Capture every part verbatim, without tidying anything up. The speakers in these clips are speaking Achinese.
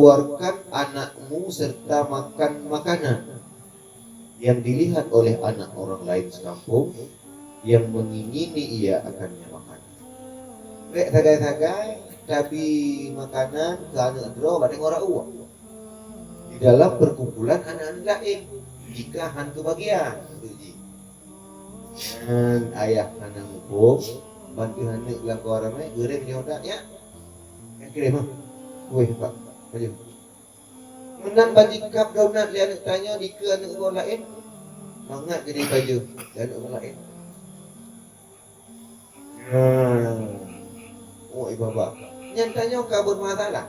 keluarkan anakmu serta makan makanan yang dilihat oleh anak orang lain sekampung yang mengingini ia akannya makanan. Bék sagai-sagai tabi makanan keu aneuk droe bak teungoh rau di dalam perkumpulan aneuk-aneuk laén, jika han keubagian untuk jih. Nyan ayah hana muphom, ban teuh aneuk lam kawan ramé, geuréh nyoe dak, nyak. Nyan kirém, ha. Kueh, Pak. Pajoh. Meunan ban jikab donat lé aneuk tanyoe dikeue aneuk ureueng laén, mangat jadi pajoh lé aneuk ureueng laén. Nah. Oh, ié babah. Nyan tanyoe ka beumasalah.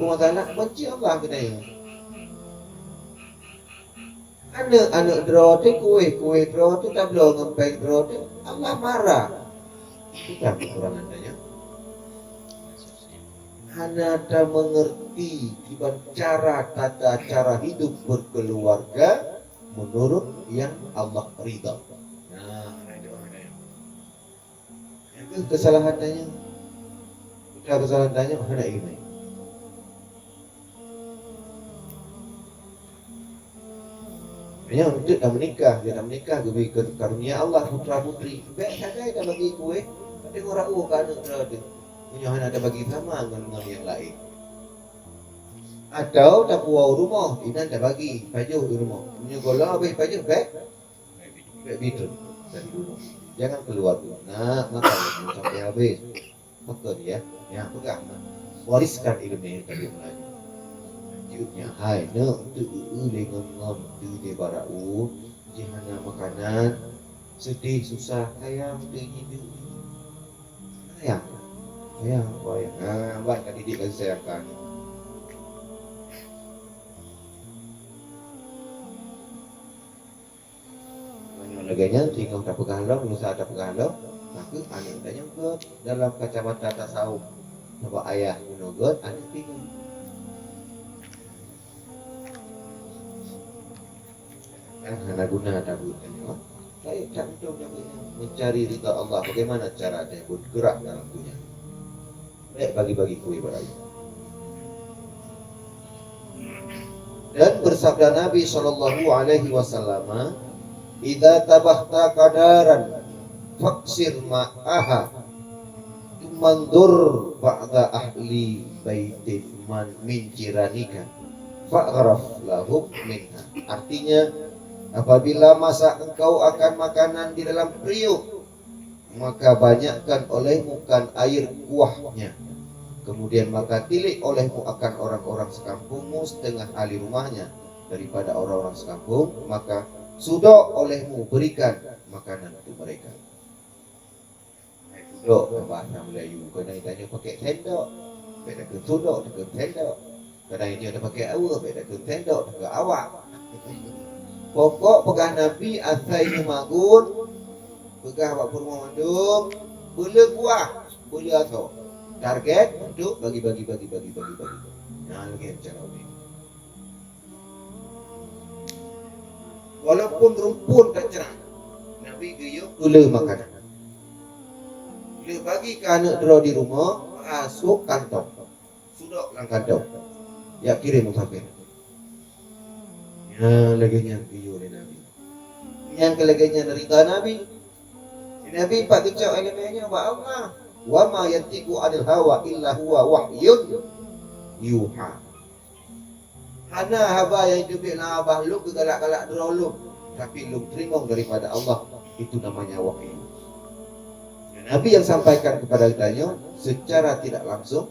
Beumasalah, banci Allah keu tanyoe. Aneuk-aneuk droe teuh, kueh-kueh droe teuh, tabloe ngon péng droe teuh, Allah marah. Kita keukurangan tanyoe. Hana tamengerti kiban cara, tata cara hidup berkeluarga menurut yang Allah ridha. Nah, itu kesalahan tanyoe. Kita kesalahan tanyoe hana iman. Nyoe untuk dah menikah, dia dah menikah geubri ke karunia Allah putra putri. Bék sagai dah bagi kueh, pada ngora u ka aneuk droe teuh. Meunyoe hana dah bagi sama ngon, ngon nyang laén. Atau tapuwoe u rumoh, inan dah bagi pajoh u rumoh. Meunyoe gohlom habéh pajoh, bék, bék biet dari rumoh. Jangan keluar dulu. Nak makan sampai habéh. Maka dia, ya, peugah, wariskan ilmu tadi Melayu. Jawabnya, hai, nak, untuk eu lé ngon ngom tu di barau, jih hana makanan, sedih, susah, sayang, tu nyi tu. Sayang, sayang, sayang. Ha, buat kat didik lagi sayangkan. Meunyoe lagée nyan, singoh tapeugah lom, lusa tapeugah lom, maka aneuk tanyoe gét dalam kacamata tasawuf. Sabab ayah bunoe gét, aneuk tinggai. Kan hana guna tabeuet tanyoe. Baik, tak untung tabeuet nyan. Mencari ridha Allah, bagaimana cara dia bergerak dalam dunia. Baik, bagi-bagi kueh baraya. Dan bersabda Nabi sallallahu alaihi wasallam, "Idza tabakhta qadaran faksir ma'aha, tsumma anzur ba'da ahli baitin man min jiranika faghrif lahum minha." Artinya, apabila masak engkau akan makanan di dalam periuk, maka banyakkan olehmu kan air kuahnya. Kemudian maka tilik olehmu akan orang-orang sekampungmu setengah ahli rumahnya daripada orang-orang sekampung, maka sudok olehmu berikan makanan untuk mereka. Sudok ke bahasa Melayu, kena ditanya pakai sendok, beda ke sudok, ke sendok. Kadang inyoe tapakai awak, beda keu sendok, keu awak. Pokok peugah Nabi asai nyoe magun, peugah bak peurumoh mandum, beuleu kuah, beuleu asoe. Target untuk bagi-bagi, bagi-bagi, bagi-bagi. Nah, lagée cara ulée. Walaupun rumpun ka cerah, Nabi geuyue beuleu makanan. Beuleu bagi keu aneuk droe di rumoh, masok kantong. Sudok lam kantong. Jak kirém musafir. Nyan lagée nyan geuyue lé Nabi. Nyan keu lagée nyan rida Nabi. Nabi pat geucok ileumèe nyoe bak Allah. "Wa ma yantiqu 'anil hawa illa huwa wahyun yuha." Hana haba nyang teubiet lam babah lôn keu galak-galak droe lôn, tapi lôn teurimong daripada Allah. Itu namanya wahyu. Nabi yang sampaikan kepada kita nyoe secara tidak langsung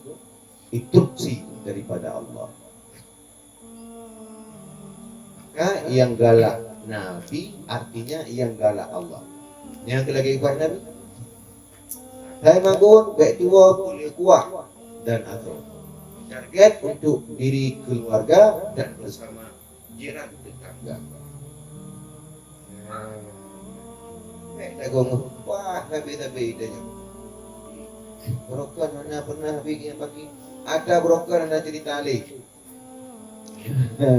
instruksi daripada Allah. Maka yang galak Nabi artinya yang galak Allah. Nyang keu lagée ibarat Nabi. Hai magun, bèk tuwoe, beuleu kuah dan asoe. Target untuk diri keluarga dan bersama jiran tetangga. Bèk tagoe meupaih sabe-sabe tanyoe. Broken hana pernah habéh nyan pagi. Ata broken hana cerita lé.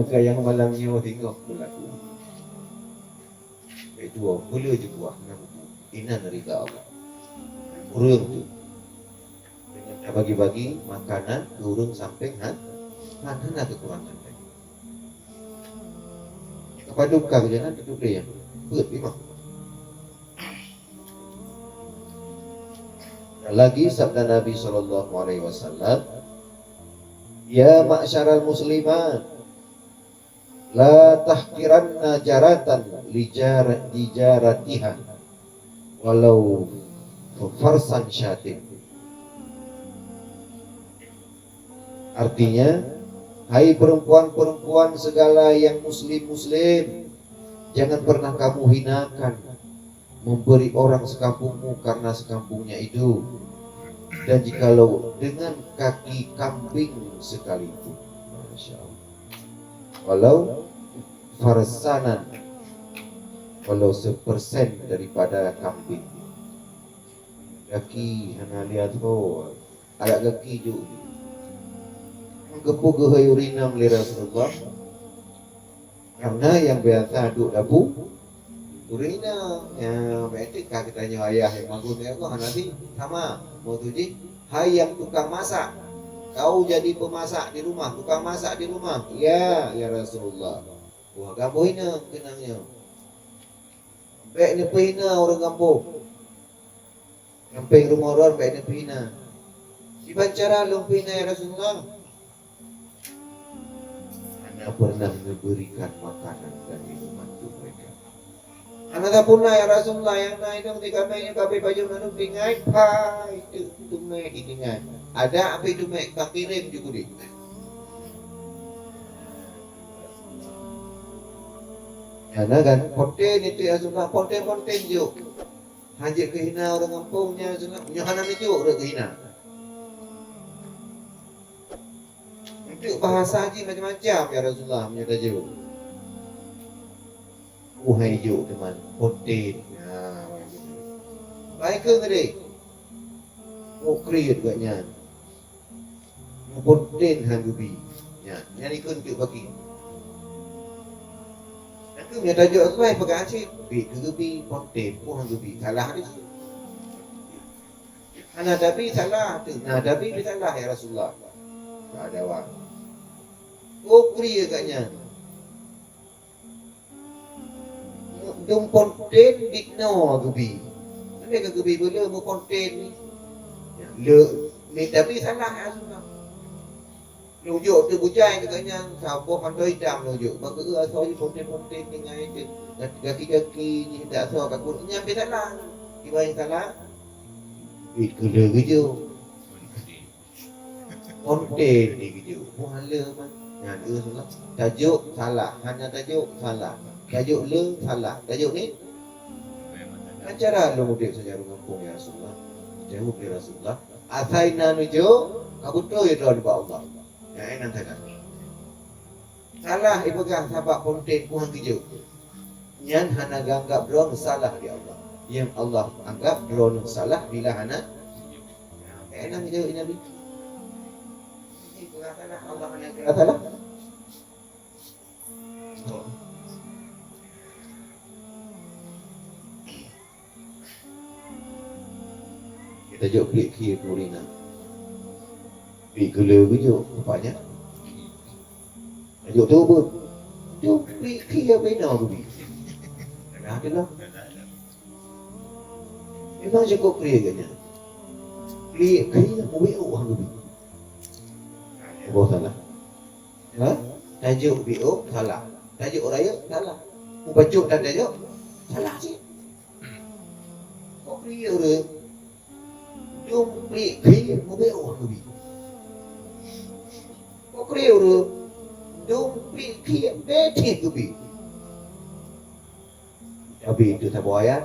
Ka nyang malam nyoe singoh beulaku. Bèk tuwoe, beuleu jeuet kuah na buku. Inan rida Allah. Ureueng tu dengan Bagi-bagi makanan keu ureuëng sampéng han, han hana keukurangan lagi. Padum ka geujalan tutup dia. Peuet memang. Lagi sabda Nabi sallallahu alaihi wasallam, "Ya ma'syaral muslimat, la tahqiranna jaratan li jar-, li jaratiha walau farsan syatin." Artinya, hai perempuan-perempuan segala yang muslim-muslim, jangan pernah kamu hinakan memberi orang sekampungmu karena sekampungnya itu, dan jikalau dengan kaki kambing sekalipun. Masya Allah. Walau farsanan, walau sepersen daripada kambing. Gaki hana lihat ho, agak gaki ju. Geupeu geuhôi ureuëng inong lé Rasulullah. Karena yang biasa duek dapu, ureuëng inong. Ya, berarti ka geutanyoe ayah nyang magun ya Allah, hana sih. Sama, mau tu jih. Hai yang tukang masak, kau jadi pemasak di rumah, tukang masak di rumah. Ya, ya Rasulullah. Wah, gampông inong keunong nyoe. Bék neupeuhina ureuëng gampông. Sampéng rumoh droe bék neupeuhina. Kiban cara lôn peuhina, ya Rasulullah? Hana pernah neuberikan makanan dan minuman untuk mereka. Hana sapeue, ya Rasulullah, nyang na inong di kaméng nyoe ka abéh pajoh mandum tinggai, pai teuk teumé di tinggai. Ada abéh teumé ka kirém ju keudeh. Hana kan? Pontén itu, ya Rasulullah, pontén-pontén ju. Hanjeuet keuhina ureuëng gampông nyan, nyoe hana neujok rot keuhina. Untuk bahasa jih macam-macam, ya Rasulullah, meunyoe tajok. Uhai jok teuma, pontén. Ha, baik keu geude. Mukrit geuh nyan. Meupontén han geubi. Nyan, nyan ikheun teuk bagi. Nyan keuh meunyoe tajok asai peugah cit, bi keu geubi, pontén pun han geubi. Salah di situ. Hana tabi salah, teuk na tabi salah, ya Rasulullah. Ka ada awak. Oh, kuri agak nyan. Dum pontén bit noe geubi. Leubeh geubi beu le meupontén ni. Le, ni tapi salah aseuh. Nujok teu bujai deungon nyang saboh pantoe itam nujok. Bak geu asoe jih pontén-pontén tinggai teu. Gaki-gaki jih dak asoe ka kureueng. Nyan pih salah. Kiban salah. Bit keu le geujok. Pontén ni geujok. Buah le man. Nyan eu salah. Tajok salah. Hana tajok salah. Tajok le salah. Tajok ni. Kan cara lôn udép saja ureuëng gampông, ya Rasulullah. Jaweueb, ya Rasulullah. Asai na nujok, ka beutôi droe nibak Allah. Nyan nan salah. Salah ipeugah sabab pontén pun han geujok. Nyan hana geuanggab droeneuh salah di Allah. Nyang Allah anggab droeneuh salah bila hana. Keunan jaweueb Nabi. Jadi, peugah salah, Allah hana kira salah. Kita jok plik khie purina. Plik gula gejok, rupanya. Jok tu pun. Tu plik khie bina geubi. Nah, tu lah. Memang cukup clear geuh nyan. Clear, clear, mubiôh han geubi. Boh salah. Ha? Tajuk biôh salah. Tajuk rayeuk salah. Mubacut dan tajuk salah cit. Kok clear ureueng? Dum plik clear, mubiôh han geubi. Kok clear ureueng? Dum plik clear, beutih geubi. Tapi itu saboh ayat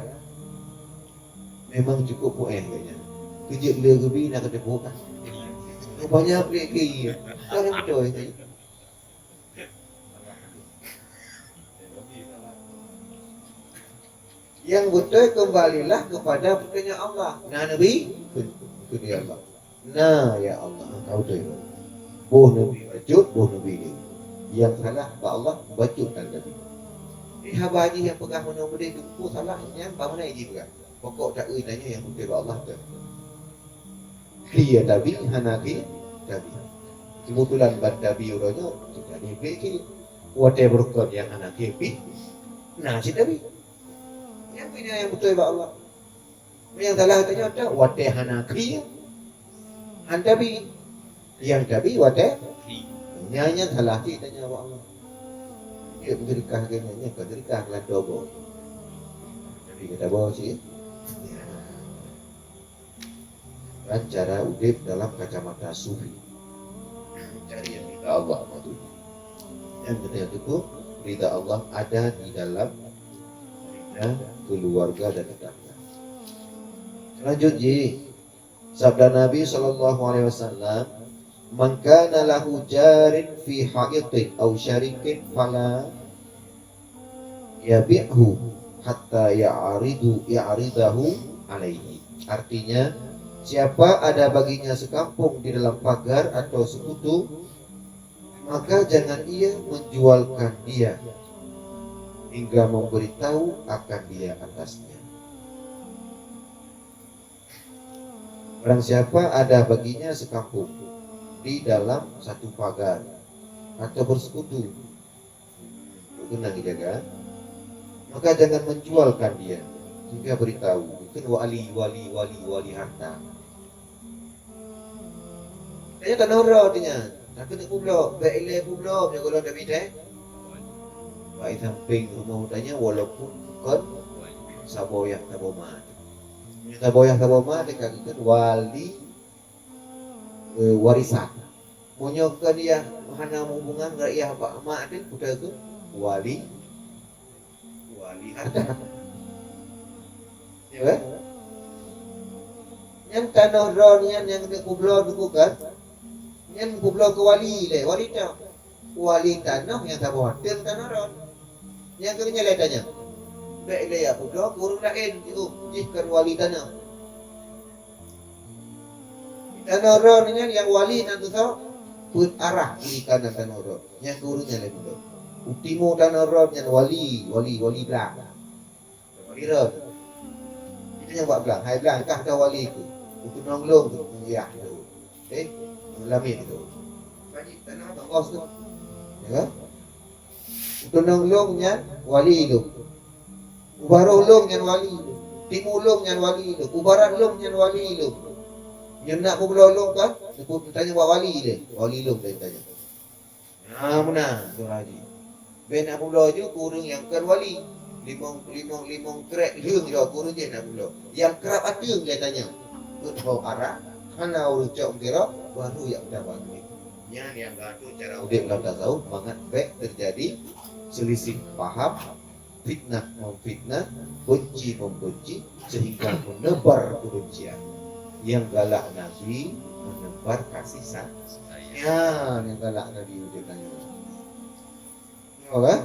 memang cukup pu'eh geuh nyan. Keujeuet le geubi na kateupeue kan. Rupanya plik keu iya. Kan beutôi tadi. Yang beutôi kembalilah kepada petunjuk Allah. Na neubi, petunjuk Allah. Na, ya Allah, kau tu. Boh neubi bacut, boh neubi ni. Yang salah bak Allah, bacut dan Nabi. Di haba jih nyang peugah meunoe beudeh teungku salah nyan bak meunoe jih peugah. Pokok taeu tanyoe nyang beutôi bak Allah tu. Kri tabi, hana kri tabi. Keubeutulan ban tabi uroe nyoe, jadi B K. Watée beurukon nyang hana kri pih, na cit tabi. Nyang pih nyang beutôi bak Allah. Nyang salah tanyoe watée hana kri, han tabi. Nyang tabi watée kri. Nyang, nyang salah cit tanyoe bak Allah. Dia meudeurikah keu nyan, nyan ka deurikah lam dobo. Tapi kata bawa cit. Dan cara udép dalam kacamata sufi. Cari yang ridha Allah maksudnya. Yang ketiga itu, ridha Allah ada di dalam ridha keluarga dan tetangga. Lanjut ji, sabda Nabi sallallahu alaihi wasallam, "Man kana lahu jarin fi ha'itin aw syarikin fala yabi'hu hatta ya'ridu ya'ridahu alaihi." Artinya, siapa ada baginya sekampung di dalam pagar atau sekutu, maka jangan ia menjualkan dia hingga memberitahu akan dia atasnya. Barang siapa ada baginya sekampung di dalam satu pagar atau bersekutu, keunan dijaga, maka jangan menjualkan dia hingga beritahu, mungkin wali, wali, wali, wali harta. Tanya tanoh droe tu nyan, takeuneuk peubloe, bék ilée peubloe meunyoe gohlom tabi teh. Bak sampéng rumoh tanyoe walaupun kon saboh yah saboh mat. Meunyoe saboh yah saboh mat, dikatakan wali, eh, warisan. Meunyoe kon yah hana hubungan ngon yah bak mak teuh, peue keuh wali, wali harta. Ya kan? Nyang tanoh droe nyan nyang keuneuk peubloe teuh kan? Nyan peubloe keu wali lé, wali tanoh. Wali tanoh nyang saboh ateueng tanoh droe. Nyang keuneuk nyan lé tanyong. Bék lé ya peubloe keu ureueng laén, jiôh jih kon wali tanoh. Tanoh droe nyan nyang wali nan tusoe, peuet arah kiri kanan tanoh droe. Nyang keu ureueng nyan lé peubloe. U timu tanoh droe nyan wali, wali, wali blang. Wali droe. Itu nyang bak blang, hai blang, kah ka wali ku. Ku tunong lôn, ku yah tu. Eh, lamin tu. Tanoh bak bos tu. Ya kan? Tunong lôn nyan wali lôn. U baroh lôn nyan wali lôn. Timu lôn nyan wali lôn. U barat lôn nyan wali lôn. Nyan nak peubloe lôn kan? Tanyong bak wali lé. Wali lôn tanyong. Nah, meunan tu haji. Bék nak peubloe ju keu ureueng nyang kon wali. Limong, limong, limong krek lheueng jaweueb keu ureueng jih nak peubloe. Nyang krab ateueng lé tanyong. Peuet ho arah, hana ureueng cok meutiro, baru yak meudawa duit. Nyan nyang ka tu cara udép lam tasawuf, mangat bék teujadi selisih paham, fitnah memfitnah, benci membenci, sehingga menebar kebencian. Nyang galak Nabi menebar kasih sayang. Nyang galak Nabi udép tanyoe. Nyoe kan?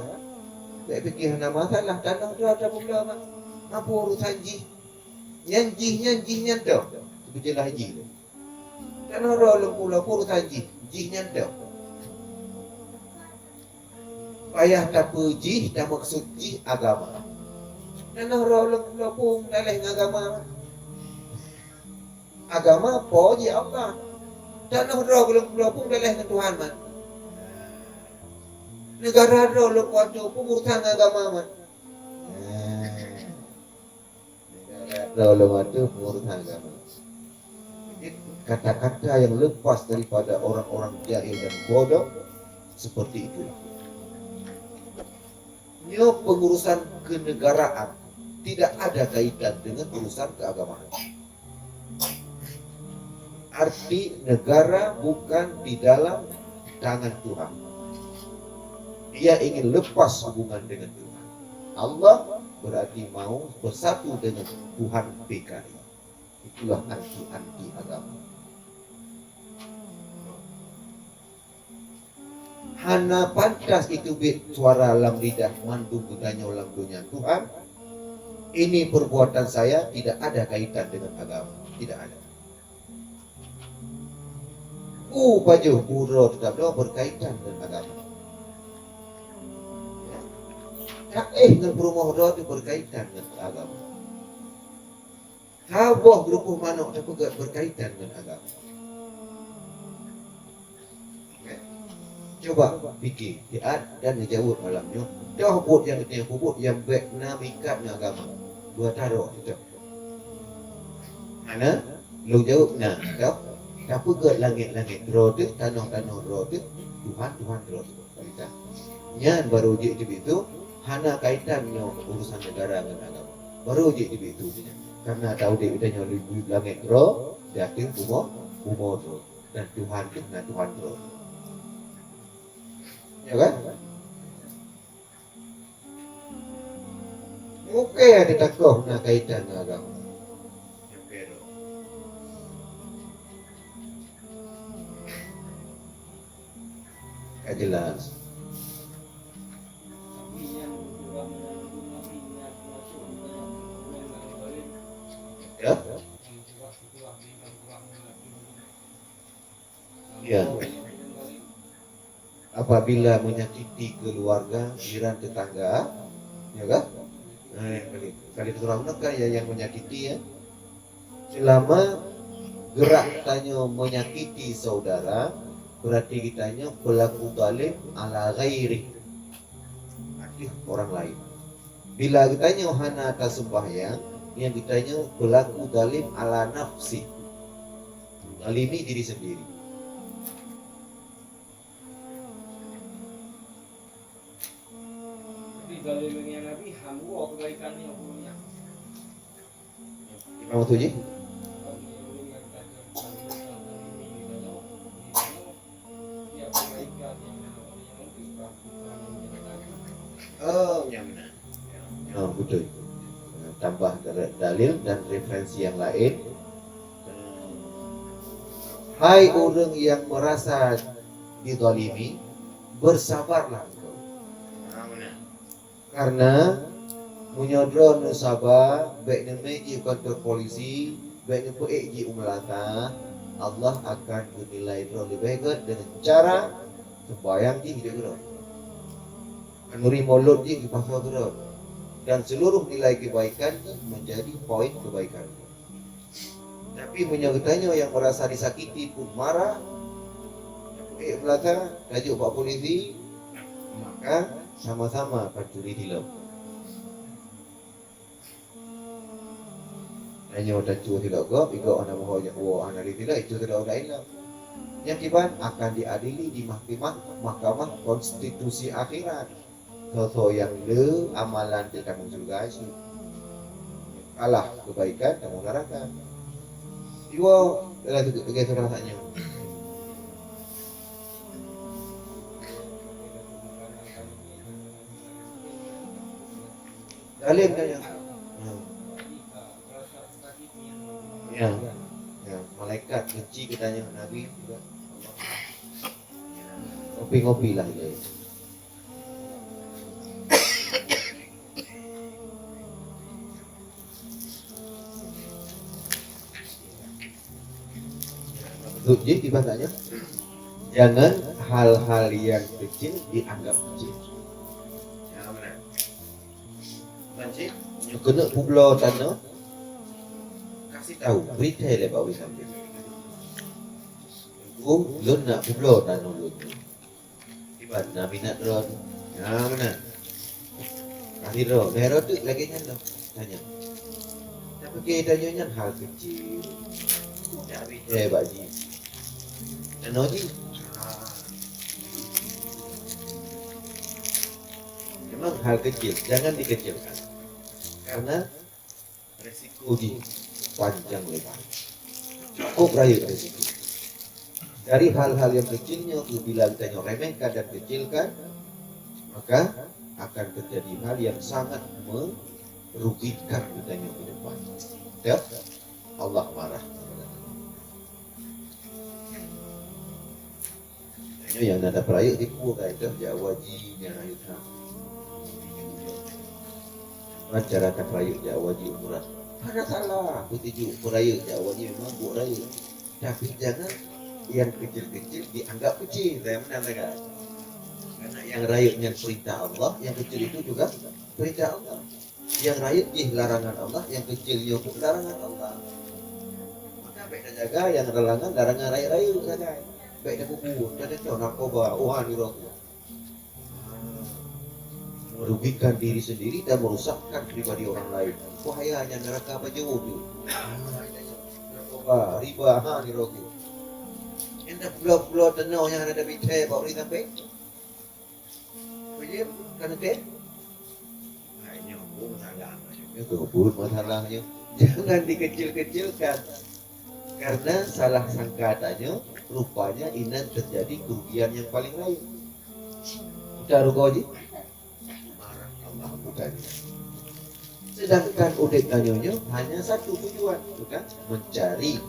Bék pike hana masalah, tanoh droe ata peubloe mak. Apa urusan jih? Nyan jih nyan, jih nyan toh. Beujeulaih jih. Tanoh droe lôn peubloe, peue urusan jih, jih nyan toh. Payah tapeujih, tamaksud jih agama. Tanoh droe lôn peubloe, peue daleh ngon agama. Agama po jih Allah. Tanoh droe lôn peubloe, peue daleh ngon Tuhan man. Negara droe lôn kuat tu, peue urusan ngon agama man. Nah. Lom-lom tu pengurusan agama. Jadi, kata-kata yang lepas daripada orang-orang jahil dan bodoh seperti itulah. Nyoe pengurusan kenegaraan tidak ada kaitan dengan urusan keagamaan. Arti negara bukan di dalam tangan Tuhan. Dia ingin lepas hubungan dengan Tuhan. Allah berarti mau bersatu dengan Tuhan P K I. Itulah anti-anti agama. Hana pantas itu bit suara lam lidah mandum geutanyoe lam donya Tuhan. Ini perbuatan saya tidak ada kaitan dengan agama. Tidak ada. Peue pajoh uroe teutab berkaitan dengan agama. Ya. Tak eh ngon peurumoh droe tu berkaitan dengan agama. Saboh geurumpok manok tapeugét beukaitan ngon agama. Cuba pike, siat dan neujaweueb malam nyoe. Toh buet nyang geutanyoe peubuet nyang bék na meuikat ngon agama? Dua taroe teuh. Hana, lôn jaweueb na, toh. Tapeugét langét-langét droe teuh, tanoh-tanoh droe teuh, Tuhan-Tuhan droe teuh. Nyan baru jeuet teubiet tu, hana kaitan nyoe urusan negara ngon agama. Baru jeuet teubiet tu nyan. Karena taudép geutanyoe di langét droe, di ateueh bumoe, bumoe droe. Dan Tuhan teuh na Tuhan droe. Ya kan? Mungkin ada tokoh na kaitan ngon agama. Ka jelas. Ya. Ya. Apabila menyakiti keluarga, jiran, tetangga, ya kan? Nah, yang kali, kali terang kan yang, yang menyakiti, ya. Selama gerak tanyoe menyakiti saudara, berarti geutanyoe pelaku zalim ala ghairi, ateueh orang lain. Bila geutanyoe hana taseumbahyang, nyan geutanyoe pelaku zalim ala nafsi, zalimi diri sendiri. Tapi zalim ngon Nabi hana kebaikan nyoe. Imam Tujuh. Oh, yang benar. Ya, betul. Tambah dalil dan referensi yang lain. Hai ureuëng yang merasa dizalimi, bersabarlah engkau. Karena meunyoe droeneuh saba, bék neumé jih u kantor polisi, bék neupeuék jih u meulasah, Allah akan geunilai droe leubeh gét dengan cara sembahyang jih di droe, khanuri mulod jih di pasal droe, dan seluruh nilai kebaikan jih menjadi poin kebaikan. Tapi meunyoe geutanyoe nyang merasa disakiti pun marah, eh, meulata, tajok bak polisi, maka sama-sama pancuri tilok. Tanyoe tacue tilok gob, igob hana boh nyak woe hana ditilok, itu tilok lain lah. Nyang kiban akan diadili di mahkamah, mahkamah konstitusi akhirat. Soe-soe nyang le amalan jih tamong syeuruga cit. Kalah kebaikan tamong neraka. Iwoe, lagèe, lagèe surah saat nyoe. Dalil kan nyoe. Ya. Ya. Ya. Malaikat benci geutanyoe Nabi juga. Ngopi-ngopi lah, ya. Maksud jih di bahasanya, jangan hal-hal yang kecil dianggap kecil. Yang mana? Mancik, nyoe keuneuk peubloe tanoh, kasih tahu, beritahu lé bak ureueng sampéng. Teungku, lôn nak peubloe tanoh lôn. Kiban na minat droe tu. Nyan meunan. Akhé droe, lhèe droe teuk lagèe nyan lom. Tanyong. Tapi keu tanyoe nyan hal kecil. Dak beda bak jih. Nyan jih. Memang hal kecil, jangan dikecilkan. Karena resiko jih panjang lebar. Cukup rayeuk resiko. Dari hal-hal yang kecil nyoe, bila kita nyoe remehkan dan kecilkan, maka akan terjadi hal yang sangat merugikan kita nyoe ke depan. Ya? Allah marah. Nyoe nyang na tapeurayeuk tipu ka itu jak haji nyan ayu na. Bagaimana cara tapeurayeuk jak haji umrah? Hana salah, beutôi peurayeuk jak haji memang buet rayeuk. Tapi jangan yang kecil-kecil dianggap kecil. Saya menang kan? Karena yang rayeuk nyan perintah Allah, yang kecil itu juga perintah Allah. Nyang rayeuk jih larangan Allah, nyang keucil nyoe pun larangan Allah. Maka bèk tajaga nyang larangan, larangan rayeuk-rayeuk sagai. Bèk takubu, tacontoh narkoba, oh, han nirok. Merugikan diri sendiri dan merusakkan pribadi orang lain. Bahayanya neraka bacut tu. Narkoba, riba, han nirok. Nyang dah pulo-pulo tanoh nyang hana tabithèe bak ureueng sampoe. Beujeuet, kan teuntèe? Hai, nyoe pun masalah. Nyoe pun masalah nyoe. Jangan dikecil-kecilkan. Karena salah sangka tanyoe, rupanya inan terjadi kerugian yang paling lain. Bukan rugoe jih? Marah Allah bukan. Sedangkan udép tanyoe nyoe hanya satu tujuan, bukan? Mencari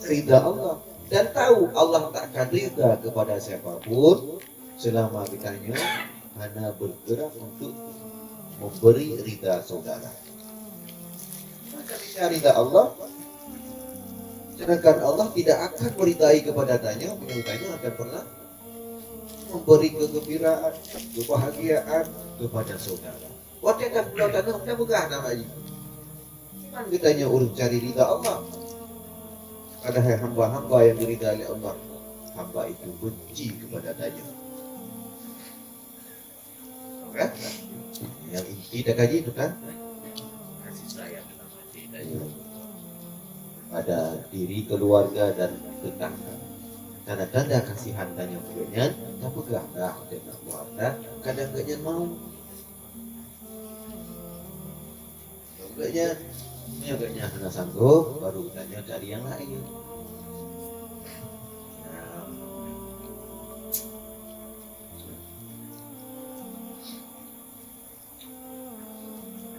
ridha Allah. Dan tahu Allah tak akan ridha kepada siapapun selama geutanyoe hana bergerak untuk memberi ridha saudara. Maka ridha Allah, sedangkan Allah tidak akan meridai kepada tanyoe, meunyoe tanyoe akan pernah memberi kegembiraan, kebahagiaan kepada saudara. Watèe tapulang tanoh, tapeugah nama jih. Kan geutanyoe ureueng cari ridha Allah. Padahai hamba-hamba yang diridai oleh Allah, hamba itu benci kepada tanyoe. Kan? Yang inti takaji tu kan? Kasih sayang dalam hati tanyoe. Pada diri, keluarga dan tetangga. Tanda-tanda kasihan tanyoe keu gobnyan, tapeugah dah, "Teuka Allah dah," kadang gobnyan mau. Gobnyan, meunyoe gobnyan hana sanggob, baru geutanyoe cari nyang laén. Nah.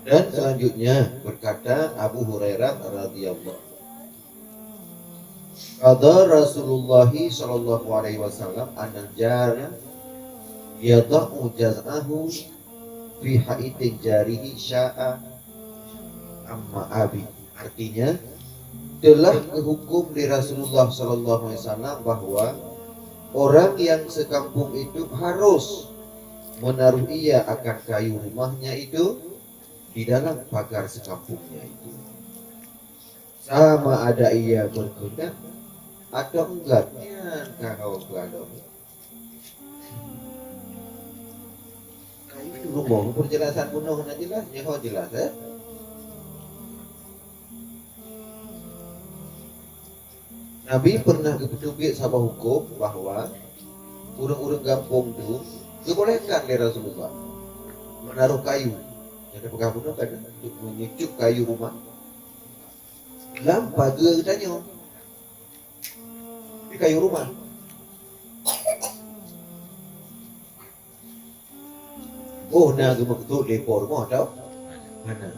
Dan selanjutnya berkata Abu Hurairah radhiyallahu, qadha Rasulullah sallallahu alaihi wasallam anna jara yadha'u jaz'ahu fi haiti jarihi sya'a amma abi. Artinya, telah dihukum di Rasulullah sallallahu alaihi wasallam bahwa orang yang sekampung itu harus menaruh ia akan kayu rumahnya itu di dalam pagar sekampungnya itu. Sama ada ia berkehendak atau enggan, nyan ka hana peugah lom. Kayu rumoh, penjelasan bunoe na jelas, nyoe jelas, eh? Nabi pernah geupeuteubiet saboh huköm bahwa ureuëng-ureuëng gampông tu geubolehkan lé Rasulullah menaruh kayu, nyang teupeugah bunoe kan, untuk menyucuk kayu rumah lam pageue geutanyoe. Di kayu rumah. Oh, na geumeukeusut lé po rumoh tau? Hana.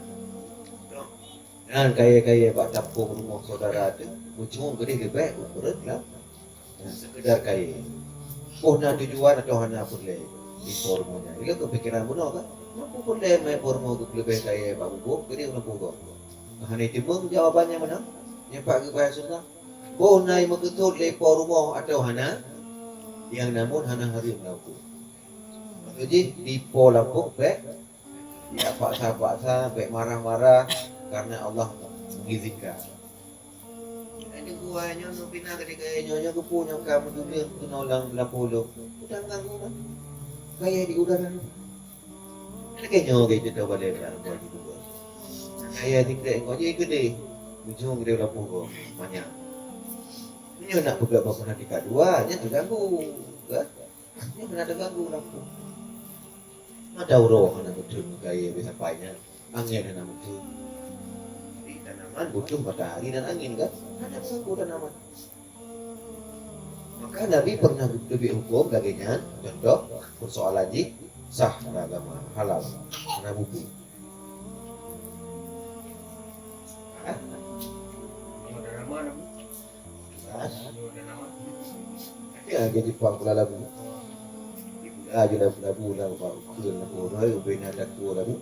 Nyan kayèe-kayèe bak tampông rumoh syedara teuh, meucungueng keudeh leubeh ukeureueng lam sekedar kayèe. Oh, na tujuan atau hana peureulèe di po rumoh nyan. Ilôn keupikiran bunoe kan? Meunyoe peureulèe meupo rumoh geupeuleubeh kayèe bak buboh, keudeh lam buboh. Hana teumeung jawaban nyang meunan, nyang pat geupeugah Rasulullah. Boh na meukeusut lé po rumoh atawa hana, nyang namun hana hareuem lam huköm. Maksud jih, di po lampôh bèk, ya, paksa-paksa, bèk marah-marah, karena Allah mengizinkan. Nyoe nyoe pina keudeh gaya nyoe, nyoe keupeue nyoe ka meuduleueng keunoe lam lampôh lôn. Udang ganggu kan? Gaya di udara. Lagèe nyoe geuh teuntèe balèe lam buah jiduek. Kaya tingkat engkau je keudeh. Ujong keudeh lam pugoe manyang. Nyoe nak peugah bak peuhati kat dua, nyan teuganggu. Kan? Nyoe hana teuganggu lampu. Mata uroe hana beutôi kaya biasa pai nyan. Angén hana beutôi. Di tanaman butuh matahari dan angin kan? Hana teuganggu tanaman. Maka Nabi pernah geuteubiet huköm lagèe nyan, contoh, persoalan jih sah lam agama, halal, hana bubu. Hah? Sah. Ya, lagèe Jepang pula labu. Pula je labu-labu lam ukeue lam poro, ubena takue labu.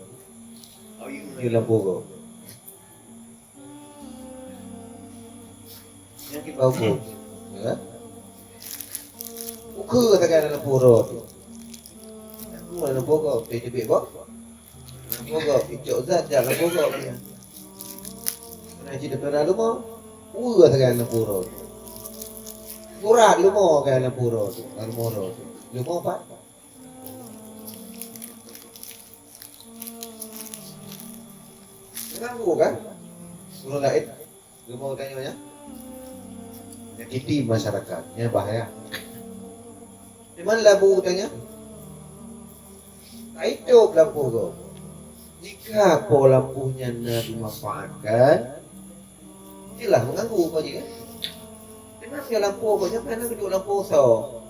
Ayu lam poro. Nyang kiban huköm, ya. Ukeue sagai dalam poro tu. Aku dalam poro, teubiet boh. Mogok, icok zat jak lam mogok nyan. Keunan cit teupeura leumo, ueh sagai lam puro. Urat leumo sagai lam puro, lam puro. Leumo pat. Mengganggu kan? Ureueng laén. Leumo tanyoe nyan nyakiti masyarakat, nyan bahaya. Cuman labu tanyoe, ka itôb lampôh gob. Jika po lampôh nyan na dimanfaatkan, jeulaih mengganggu po jih kan. Cuman nyoe lampôh gob nyan hana geuduek lampôh soe.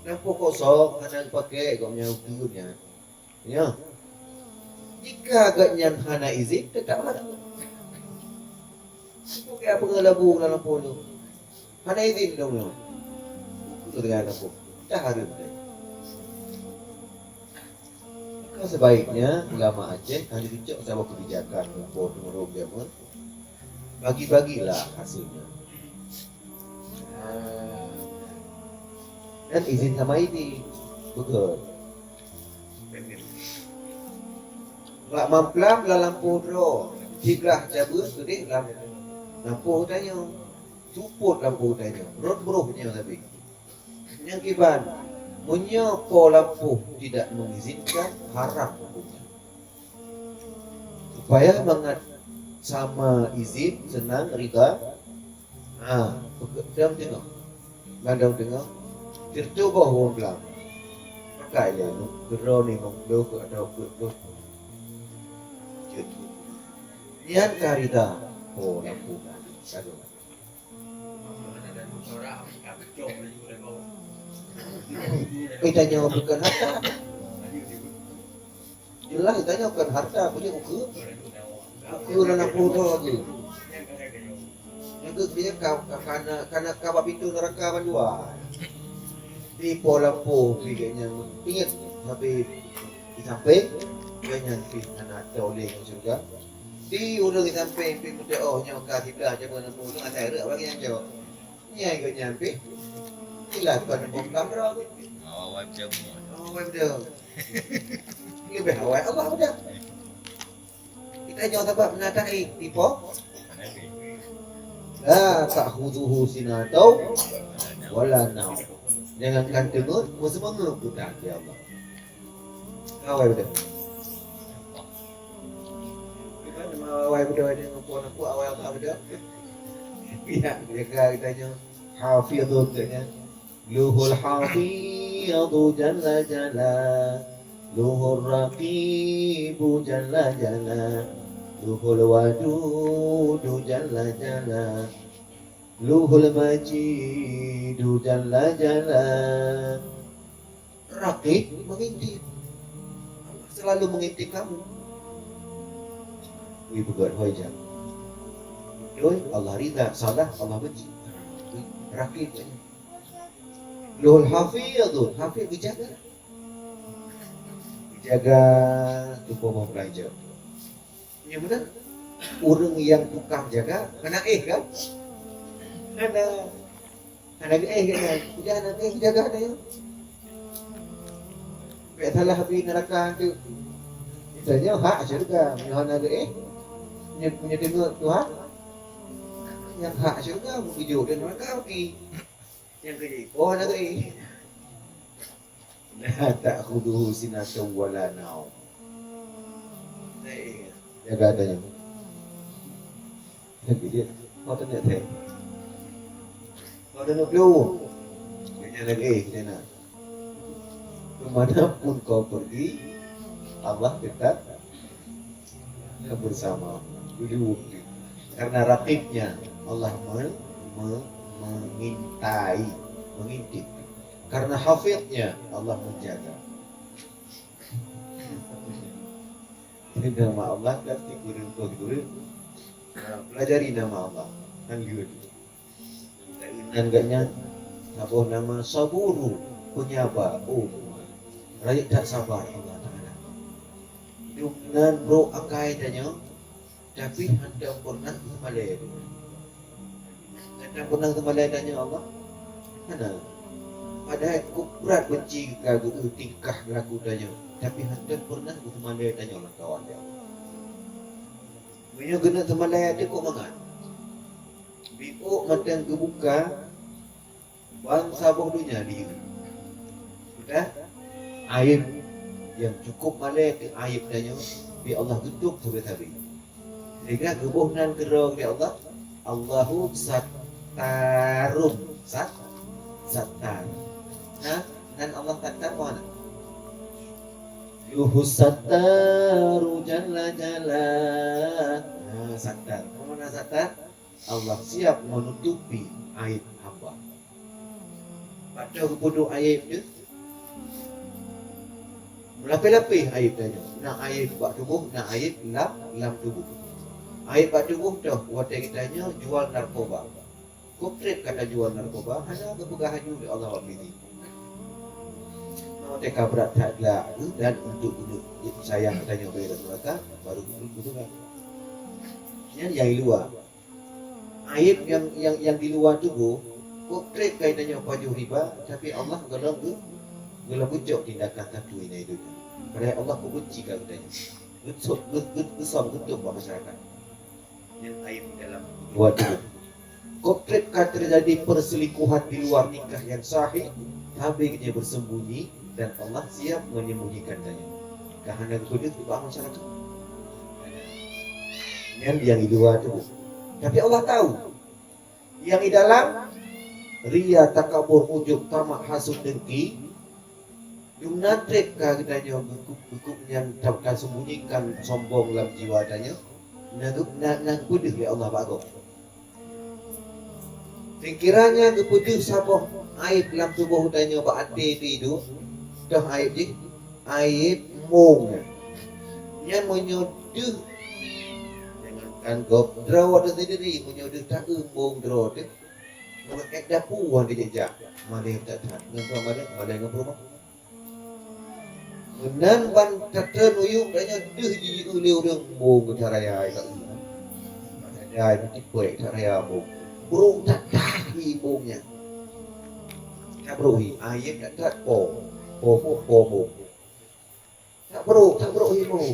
Lampôh kosong hana geupaké gobnyan ukeue nyan. Ya. Jika gobnyan hana izin, tetap haram. Bukan apa labu dalam polo. Hana izin dong nyoe. Itu dengan labu. Dah haram dah. Maka sebaiknya ulama Aceh hana dicok saboh kebijakan untuk turun zaman. Bagi-bagilah hasilnya. Dan izin sama ini. Betul. Bak mamplam lam lampôh droe, siblah cabeueng keudeh lam lampôh tanyoe. Seupôt lampôh tanyoe, rot broh nyoe sabe. Nyang kiban, meunyoe po lampôh tidak mengizinkan, haram hukumnya. Supaya mangat sama izin, senang, rida. Ha, peugah dam teungoh. Mandum teungoh. Sireutoh boh wong blang. Pakai lé nu, keudroe ni mong deuh keu atau keu deuh. Jeuet. Nyan ka rida. Oh, lampu. Aduh. Eh, tanyoe bukan harta. Jeulaih tanyoe kon harta, punya ukeue. Ukeue lam lampôh droe geuh. Nyang geuh ka, ka, kana, kana ka bak pintoe neuraka bandua. Di po lampôh pih gobnyan ingat sabe di sampéng, gobnyan pih hana teuoleh ngon syeuruga. Di ureueng di sampéng pih meuteumé, "Oh, nyoe ka siblah jameun lampôh, asai rhot bagi nyan cok." Nyan gobnyan pih. Itulah Tuhan Nabi Muhammad. Awai macam ni. Awai macam. Leubeh awai Allah dah. Kita nyoe sabab na taéh, tipe. La ta'khudhuhu sinatun wala naum. Jangankan teungeut, meuseumeungeut pun taat, ya Allah. Awai beudôh. Awai beudôh, awai beudôh. Ya, jaga kita nyoe. Hafizun katanya. Luhul Hafizu jalla jalaluhur Raqibu jalla jalaluhul Wadudu jalla jalaluhul Majidu jalla jalaluhu. Raqib mengintip. Allah selalu mengintip kamu. Wih, peugah hoi jang. Betul, Allah ridha, salah, Allah benci. Raqib. Luhul Hafizun, Hafiz dijaga. Dijaga tuboh beulanja. Nyang beuna, ureueng nyang tukang jaga, hana éh kan? Hana, hana geuéh kan? Udah hana geuéh jaga dah ya. Bèk salah bri neuraka tu. Misalnya hak syurga, nyoe hana geuéh. Nyoe, nyoe deungoe Tuhan. Nyang hak syurga, meugeujok di neuraka, oke. Nyang keujeuet, oh, hana geuéh. La ta'khudhuhu sinatun wa la naum. Jaga tanyoe. Jadi dia, kau tanya saya. Kau tanya dulu. Dia lagi, dia nak. Kemanapun kau pergi, Allah tetap bersama. Dulu. Karena raqibnya, Allah me-, me-, mengintai, mengintip. Karena hafiznya, Allah menjaga. Ini nama Allah kan, di guru, di guru. Nah, pelajari nama Allah. Kan gitu. Dan gobnyan saboh nama Saburu, penyaba. Oh, rayeuk that sabar Allah Taala. Duek nan brok akai tanyoe, tapi hana pernah teumalèe. Hana pernah teumalèe tanyoe Allah. Hana. Padahai kok brat benci ka geu tingkah laku tanyoe, tapi hana pernah geuseumalée tanyoe lam kawan lé Allah. Meunyoe keuneuk seumalée teuh kok mangat. Biôk mantong geubuka, ban saboh donya diyue. Sudah, aib nyang cukup malée keu aib tanyoe, di Allah geutup sabe-sabe. Sehingga geuboh nan keudroe lé Allah, Allahu Sattarun. Sat-, Sattar. Nah, nan Allah Sattar mana? Yuhu Sattaru jalla jalla. Nah, Sattar. Apa makna Sattar? Allah siap menutupi aib hamba. Padahai geupeudong aib tu, meulapeh-lapeh aib tanyoe. Na aib bak tuboh, na aib lam, lam tuboh. Aib bak tuboh toh, watée geutanyoe jual narkoba. Kok treb ka tajual narkoba, hana geupeugah laju lé Allah bak bizi. Watée ka brat that glak dan untuk sayang tanyoe bak neraka, baru geupeugah. Nyan nyang di luwa. Aib nyang, nyang, nyang di luwa tuboh, kok treb ka geutanyoe pajoh riba, tapi Allah golom geu-, golom geucok tindakan satu inan dunia. Padahai Allah peubenci ka geutanyoe. Geusok, geu-, geu-, geusöm geutueng bak masyarakat. Nyang aib dalam luwa tuboh. Kok treb ka terjadi perselingkuhan di luar nikah yang sahih, tapi geutanyoe bersembunyi, dan Allah siap menyembunyikan tanyoe. Ka hana geupeudeuh bak masyarakat. Nyan nyang di luwa tuboh. Tapi Allah tahu. Nyang di dalam, ria, takabur, ujub, tamak, hasut, dengki, dum na treb ka geutanyoe geukup-geukup nyan ta-, tasembunyikan sombong lam jiwa tanyoe, na geu-, na, na geupeudeuh lé Allah bak gob. Pikiran nyan geupeudeuh saboh aib lam tuboh tanyoe bak até teuh, toh aib jih, aib mbong nyan. Nyan meunyoe deuh, jangankan gob, droe teuh sendiri, meunyoe deuh taeu mbong droe teuh, ngon ék dapu wan dijak-jak, malée that-that, ngon malée, malée ngon peurumoh. Meunan ban tatreun uyueng tanyoe deuh jieu lé ureueng mbong geutaraya ka u. Taraya meucipék taraya mbong. Brok that-that hi mbong nyan. Tabrok hi, aib that-that po. Po, po, po mbong. Tabrok, tabrok hi mbong.